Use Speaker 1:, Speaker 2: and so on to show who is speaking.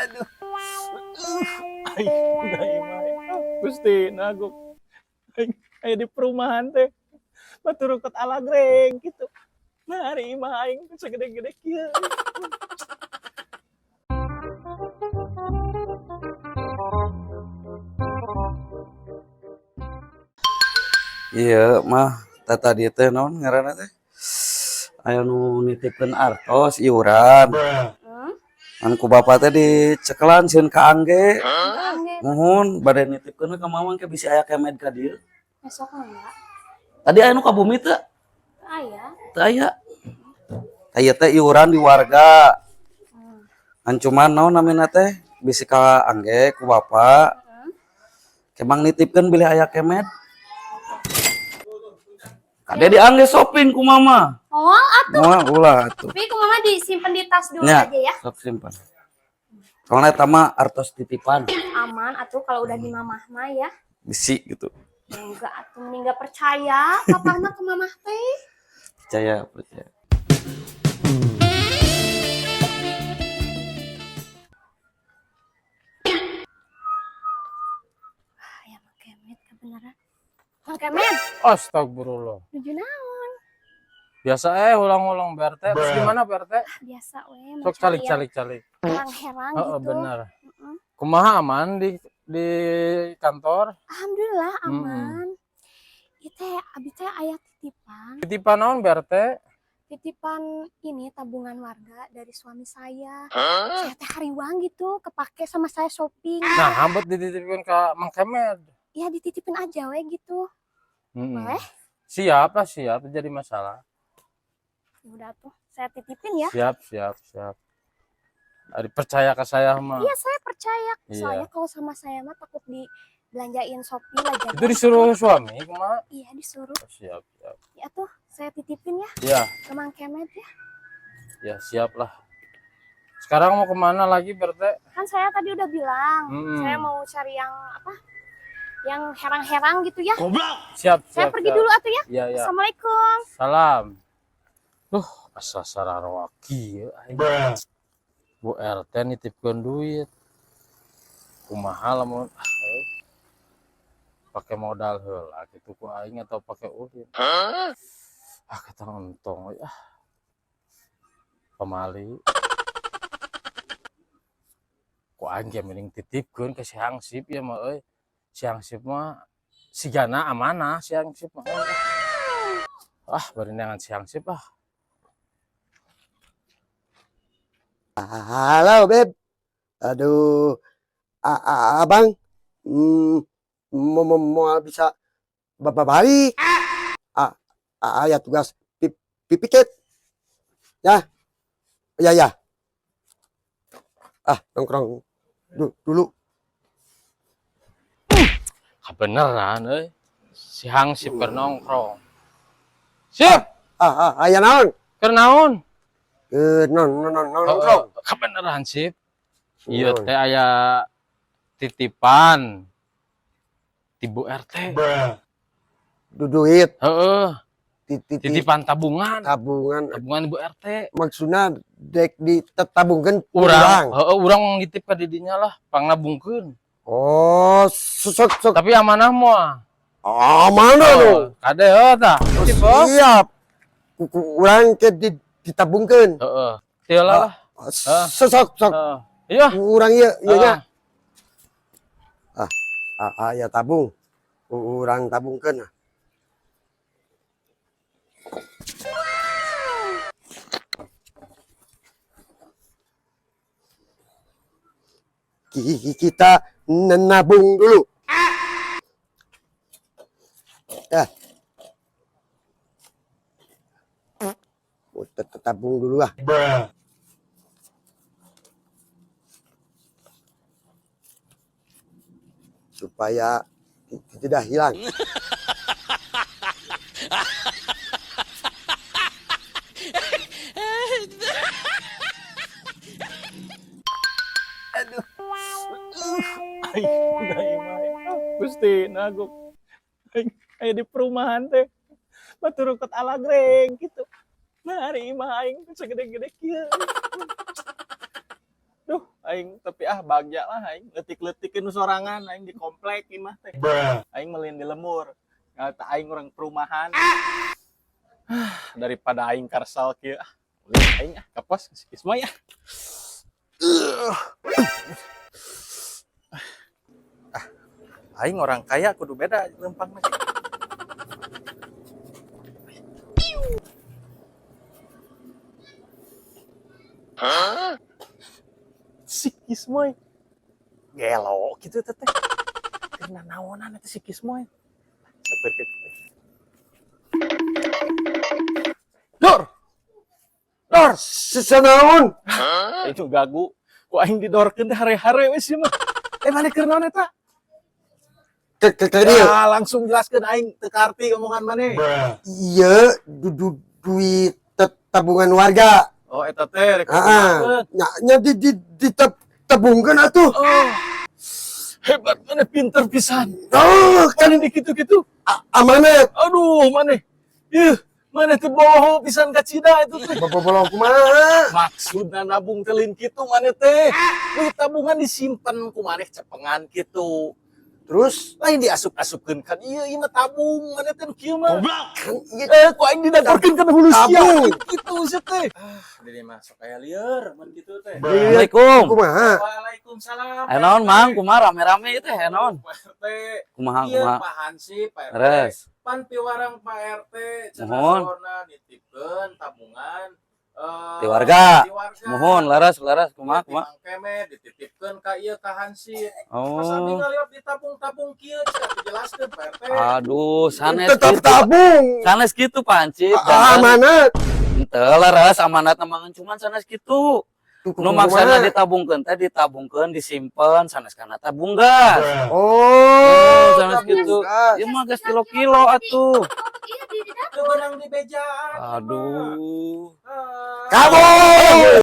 Speaker 1: Aduh. Aing udah imah. Gusti, naguk. Aing aya di perumahan teh. Batur rukut alagreng gitu. Nah, ari imah aing segede-gede kieu.
Speaker 2: Iya mah, tadi teh naon ngaranna teh? Aya nu nitipkeun artos iuran. An ku bapak teh dicekelan sieun kaangge.
Speaker 3: Kaangge.
Speaker 2: Muhun bade nitipkeun we ka mamang ke bisi aya kemed ka dieu.
Speaker 3: Besok enggak?
Speaker 2: Tadi aya nu ka bumi teu?
Speaker 3: Aya.
Speaker 2: Teu aya. Aya teh iuran di warga. An cuman naon namina teh bisi kaangge ku bapak. Kemang nitipkeun bilih aya kemed. Kade diangge shopping ku mama.
Speaker 3: Oh, atuh.
Speaker 2: Moal ulah atuh.
Speaker 3: Tapi ku mama disimpan di tas dulu
Speaker 2: Nya,
Speaker 3: aja ya.
Speaker 2: Sok simpan. Soalnya eta mah artos titipan.
Speaker 3: Aman atuh kalau udah di mamah mah ya.
Speaker 2: Bisi gitu.
Speaker 3: Enggak atuh, mending enggak percaya papa mah ke mamah teh.
Speaker 2: Percaya, percaya.
Speaker 3: Ah, ya Mang Kemet kebenaran. Mang Kemet,
Speaker 4: Astagfirullah.
Speaker 3: nuju naon?
Speaker 4: Biasa ulang-ulang BRT. Terus gimana BRT?
Speaker 3: Ah, biasa we mau
Speaker 4: Sok
Speaker 3: cari
Speaker 4: calik
Speaker 3: yang
Speaker 4: calik calik.
Speaker 3: herang-herang
Speaker 4: Heeh,
Speaker 3: gitu.
Speaker 4: bener.
Speaker 3: Mm-mm.
Speaker 4: Kumaha aman di kantor?
Speaker 3: Alhamdulillah aman. Ieu teh abi teh aya titipan.
Speaker 4: Titipan naon BRT?
Speaker 3: Titipan ini tabungan warga dari suami saya. Saya teh hariwang gitu, kepake sama saya shopping.
Speaker 4: Nah, hambet dititipkan ke Mang Kemed.
Speaker 3: Ya dititipin aja we gitu. Boleh?
Speaker 4: Siap lah, siap. Jadi masalah.
Speaker 3: Ya udah tuh, saya titipin ya.
Speaker 4: Siap, siap, siap. Ari percaya ke saya mah.
Speaker 3: Iya, saya percaya.
Speaker 4: Iya.
Speaker 3: Soalnya kalau sama saya mah takut dibelanjain Shopee lah jajan.
Speaker 4: Itu disuruh suami kumaha?
Speaker 3: Iya, disuruh.
Speaker 4: Oh, siap, siap.
Speaker 3: Ya tuh, saya titipin ya
Speaker 4: Ya,
Speaker 3: ke Mang Kemet ya.
Speaker 4: ya siap lah. Sekarang mau kemana lagi BRT?
Speaker 3: Kan saya tadi udah bilang, saya mau cari yang apa? Yang herang-herang gitu ya.
Speaker 4: Siap,
Speaker 3: Saya
Speaker 4: siap,
Speaker 3: pergi
Speaker 4: siap.
Speaker 3: dulu atuh ya.
Speaker 4: Iya, iya.
Speaker 3: Assalamualaikum.
Speaker 4: Salam. Duh, asa sararoaki ya aing. Bu RT nitipkeun duit. Kumaha lamun pakai modal heula kitu ku aing atau pakai ulin. Ah, kata entong we ah. Pamali. Ku aing ge mending titipkeun ke si Hangsip ya mah euy. Si Hangsip mah sigana amanah si Hangsip mah. Euy. Ah, bari neangan si Hangsip ah.
Speaker 5: Halo, Beb. Aduh, abang mau, mau, mau bisa bapak balik. Ya tugas piket. Ya, ya, ya. Ah, nongkrong dulu.
Speaker 4: Kebeneran euy. Si Hangsip keur nongkrong. Sip,
Speaker 5: Aya naon?
Speaker 4: keur naon?
Speaker 5: Non, non, non, nongkrong.
Speaker 4: Heeh, kebeneran sip. Ieu
Speaker 5: Naon?
Speaker 4: teh aya titipan ti Bu RT.
Speaker 5: Duit.
Speaker 4: Heeh,
Speaker 5: Titipan
Speaker 4: titipan tabungan.
Speaker 5: Tabungan.
Speaker 4: Tabungan Bu RT.
Speaker 5: Maksudnya dek ditabungkeun
Speaker 4: Urang, heeh, urang nitip ka didinya lah, pangnabungkeun.
Speaker 5: Oh, sok sok.
Speaker 4: Tapi amanah moal.
Speaker 5: Amanah dong.
Speaker 4: Kade heuh tah. Titip oh.
Speaker 5: Siap. Ku urang ke ditabungkeun.
Speaker 4: Heeh. Teu lah.
Speaker 5: Sok sok sok.
Speaker 4: Heeh. Iya.
Speaker 5: Urang ieu ieu nya.
Speaker 4: Heeh.
Speaker 5: Ya tabung. Urang tabungkeun. Kita nabung dulu. Ya. Oh, tabung dulu ah. Supaya tidak hilang.
Speaker 1: Aduh. Aing udah imah. Gusti, naguk. Aing aya di perumahan teh. Batur rukut alagreng gitu. Nah, ari imah aing segede-gede kieu. Duh, Aing tapi ah bagja lah aing leutik-leutikeun nu sorangan aing di komplek imah teh. Aing melin di lembur. Nggak aing orang perumahan. Ah, daripada aing karsal kieu ah. Ulin aing ah ka pos si Kismoy ah. Ah, aing orang kaya kudu beda lempang mah. Si Kismoy gelo gitu teh teh. Karena naonan eta si Kismoy. Seperti itu. Dor. Dor.
Speaker 5: Sesanaon?
Speaker 1: Itu gagu. Ku aing didorkeun teh hare-hare we sih mah. Eh balik keur naon eta?
Speaker 5: Ke dieu.
Speaker 1: Ah, langsung jelaskeun aing teu karti omongan maneh.
Speaker 5: Iya, duit tabungan warga.
Speaker 1: Oh, eta teh rek
Speaker 5: Heeh.
Speaker 1: kumaha?
Speaker 5: Nya nya di tabungkeun atuh.
Speaker 1: Oh. Hebat maneh pinter pisan.
Speaker 5: Oh,
Speaker 1: Kan ini kitu-kitu.
Speaker 5: Amanat.
Speaker 1: Aduh, maneh. Ih, maneh teh bohong pisan kacida itu teh.
Speaker 5: Bapak kumaha?
Speaker 1: Maksudna nabung teh lain kitu maneh teh. Duit tabungan disimpen ku maneh cepengan kitu.
Speaker 5: Terus
Speaker 1: Lain diasup-asupkeun kan ieu ieu mah tabung maneh teh kieu mah.
Speaker 5: Kan ieu
Speaker 1: Eh, ku aing didagorkeun kana hulu sia.
Speaker 5: Tabung.
Speaker 1: Kitu sih teh. Ah, jadi masuk aya lieur mun kitu teh.
Speaker 2: Assalamualaikum.
Speaker 5: Kumaha?
Speaker 1: Waalaikumsalam.
Speaker 2: Eh naon, Mang, kumaha rame-rame itu eh naon?
Speaker 1: Pak RT.
Speaker 2: Kumaha
Speaker 1: Iya,
Speaker 2: kumaha?
Speaker 1: Pak Hansip, Pak RT.
Speaker 2: Res.
Speaker 1: Pan piwarang Pak RT cenah
Speaker 2: Muhun.
Speaker 1: saurna nitipkeun tabungan
Speaker 2: Ti warga.
Speaker 1: ti warga.
Speaker 2: Muhun leres leres kumaha
Speaker 1: Iya, ti
Speaker 2: kumaha?
Speaker 1: Mang Kemet dititipkeun ka ieu ka Hansip. Pas abdi
Speaker 2: Oh.
Speaker 1: ngaliwat ditabung-tabung kieu cenah dijelaskeun Pak RT.
Speaker 2: Aduh, sanes
Speaker 5: Tetap
Speaker 2: kitu.
Speaker 5: tabung.
Speaker 2: Sanes kitu Pak Hansip.
Speaker 5: Amanat.
Speaker 2: Henteu leres amanat mangan cuman sanes kitu. Nu maksana
Speaker 5: Kumaha?
Speaker 2: ditabungkeun teh ditabungkeun disimpen sanes kana tabung gas.
Speaker 5: Oh,
Speaker 2: Sanes
Speaker 5: tabung
Speaker 2: kitu.
Speaker 5: gas.
Speaker 2: Ieu mah gas kilo-kilo atuh.
Speaker 3: Iya di dapur.
Speaker 1: Teu beunang di bejaan.
Speaker 2: Aduh.
Speaker 1: Ah.
Speaker 5: Kabur.